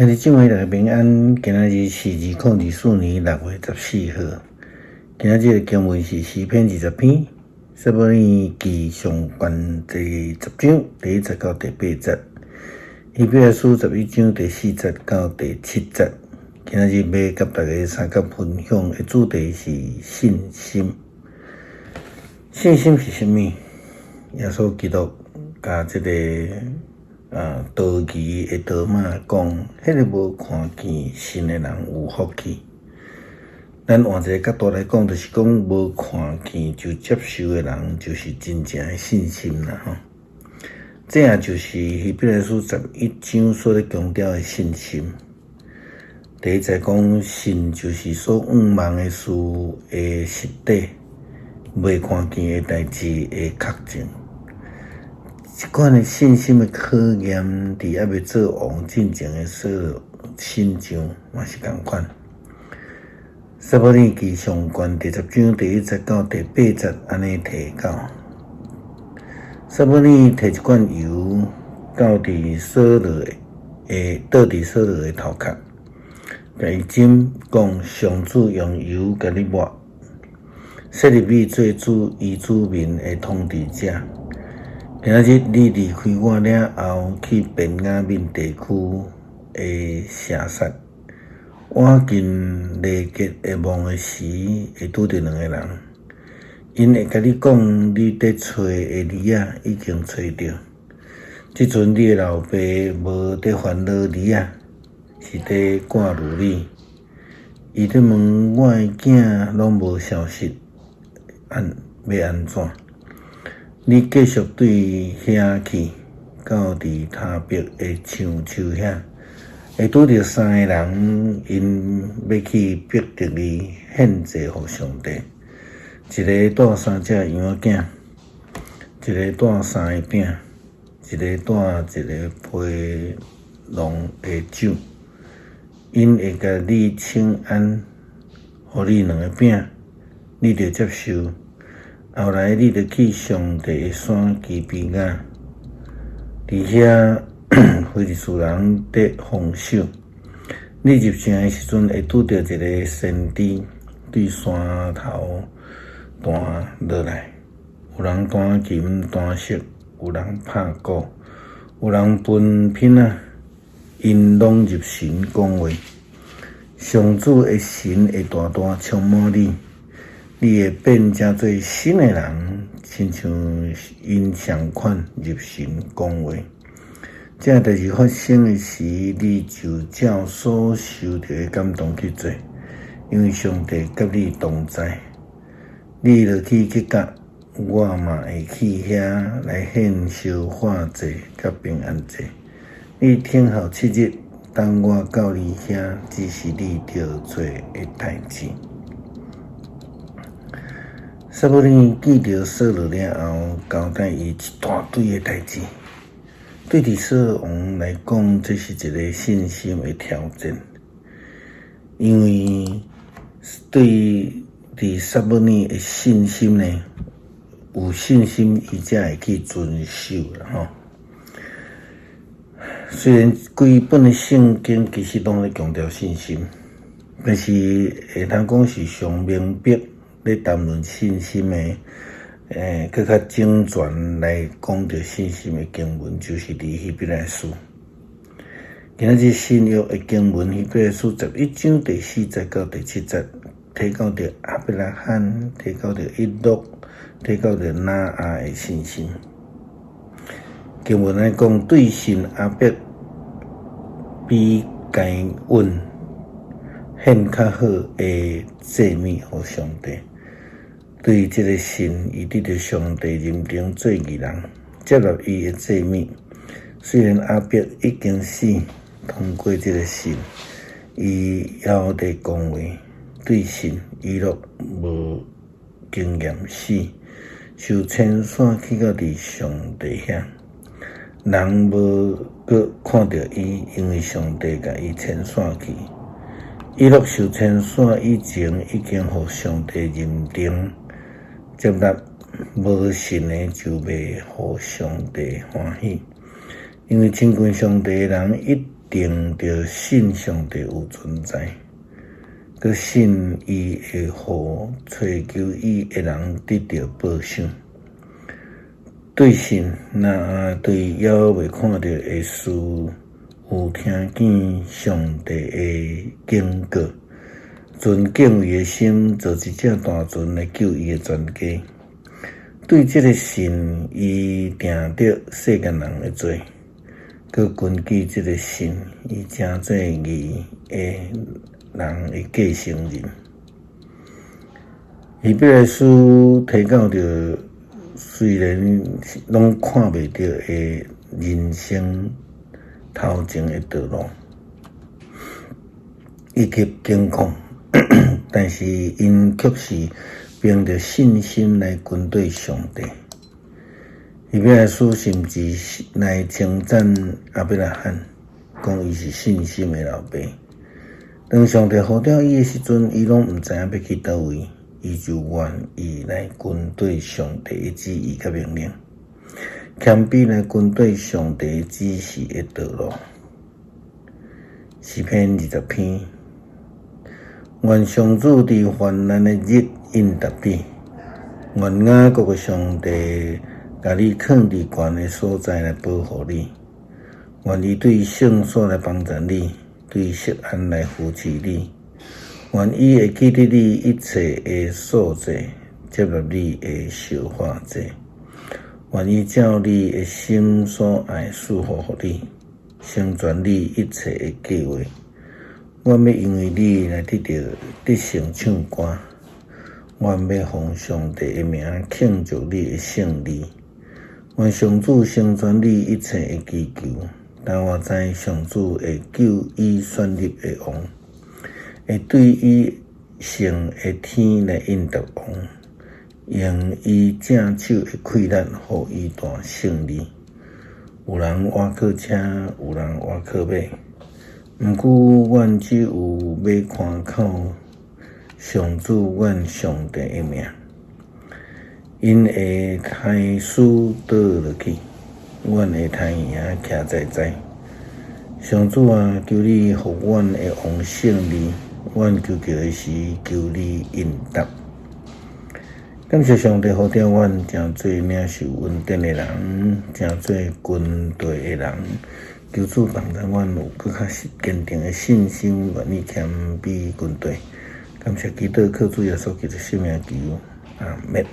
兄弟姊妹大家平安，今仔日是2024年6月14號。今仔日的經文是詩篇20篇，撒母耳記上卷第10章第1節到第8節，希伯來書11章第4節到第7節。今仔日欲佮大家相共分享的主題是信心。信心是啥物？耶穌基督共這个多疑的多馬講，彼个無看見神的人有福氣。咱換一个角度來講，就是講無看見就接受的人，就是真正的信心啦吼。這也就是希伯來書十一章所咧強調的信心。第一節講信就是所向望的事的實底，未看見的代誌的確證。這款的信心的考驗，佇猶未做王進前的掃羅身上嘛是仝款。撒母耳記上卷第10章第1節到第8節按呢提到，撒母耳提一罐油倒佇掃羅的倒佇掃羅的頭殼，共伊浸講上主用油共你抹，設立你做主伊子民的統治者。今仔日你離開我了後，去便雅憫地區的城撒，倚近尼結的墓的時，會拄著兩个人，𪜶會共你講，你佇揣的驴仔已經揣著。這陣你的老爸無佇煩惱驴仔，是佇掛慮你。伊佇問我的囝攏無消息，按欲按怎？你繼續對遐去，到佇他伯的橡樹遐，會拄著三个人，𪜶欲去伯特利獻祭予上帝。一个帶三隻羊仔囝，一个帶三個餅，一个帶一个皮囊的酒。𪜶會共你請安，予你兩個餅，你著接受。後來你著去上帝的山基比亞，佇遐非利士人佇防守。你入城的時陣，會拄著一个先知對山頭彈落來，有人彈琴彈瑟，有人拍鼓，有人歕瓶仔，𪜶攏入神講話。上主的神會大大充滿你。你會變成做新的人，親像𪜶仝款入神講話。這代誌發生的時，你就照所受著的感動去做，因為上帝佮你同在。你落去吉甲，我嘛會去遐來獻燒化祭佮平安祭。你等候7日，等我到你遐，指示你著做的代誌。撒母耳見著掃羅了後，交代伊一大堆的代誌。對佇掃羅王來講，這是一个信心的挑戰，因為對佇撒母耳的信心呢，有信心伊才會去遵守啦吼。雖然規本的聖經其實攏咧強調信心，但是會通講是上明白咧談論信心的，閣較整全來講著信心的經文，就是佇希伯來書。今仔日新約的經文，希伯來書11章第4節到第7節，提到著亞伯拉罕，提到著以諾，提到著挪亞的信心。經文來講，對信亞伯比該隱獻較好的祭物予上帝。對這个信，伊得著上帝認定做義人，接納伊的祭物。雖然亞伯已經死，通過這个信，伊猶佇講話。對信，以諾無經驗死，受遣散去到佇上帝遐。人無閣看著伊，因為上帝共伊遣散去。以諾受遣散以前，已經予上帝認定接納，無信的就袂予上帝歡喜。因為親近上帝的人一定著信上帝有存在，閣信伊會予揣求伊的人得著報賞。對信，挪亞對猶未看著的事，有聽見上帝的警告，存敬畏的心，造一隻大船來救伊的全家。對這个信，伊定著世間人的罪，閣根據這个信，伊成做義的人的繼承人。希伯來書提到著，雖然攏看袂著的人生頭前的道路，以及境況，但是𪜶卻是憑著信心來跟綴上帝。希伯來書甚至來稱讚亞伯拉罕，講伊是信心的老爸。當上帝呼召伊的時陣，伊攏毋知影欲去佗位，伊就願意來跟綴上帝的旨意佮命令，謙卑來跟綴上帝指示的道路。詩篇20篇，願上主佇患難的日應答你，願雅各的上帝共你囥佇懸的所在來保護你，願伊對聖所來幫助你，對錫安來扶持你，願伊會記得你一切的素祭，接納你的燒化祭，願伊照你的心所愛賜福予你，成全你一切的計劃。阮欲因為你來得著得勝唱歌，阮欲奉上帝的名慶祝你的勝利。願上主成全你一切的祈求，但我知上主會救伊選立的王，會對伊聖的天來應答王，用伊正手的氣力，予伊大勝利。有人倚靠車，有人倚靠馬。毋過，阮只有欲看靠上主阮上帝的名，𪜶會刣死倒落去，阮會刣贏徛在在。上主啊，求你予阮的王勝利，阮求告的時，求你應答。感謝上帝呼召阮，成做領受恩典的人，成做軍隊的人。求主幫助阮有閣較堅定的信心，願意謙卑跟綴。感謝基督，靠主耶穌基督聖名求，阿們。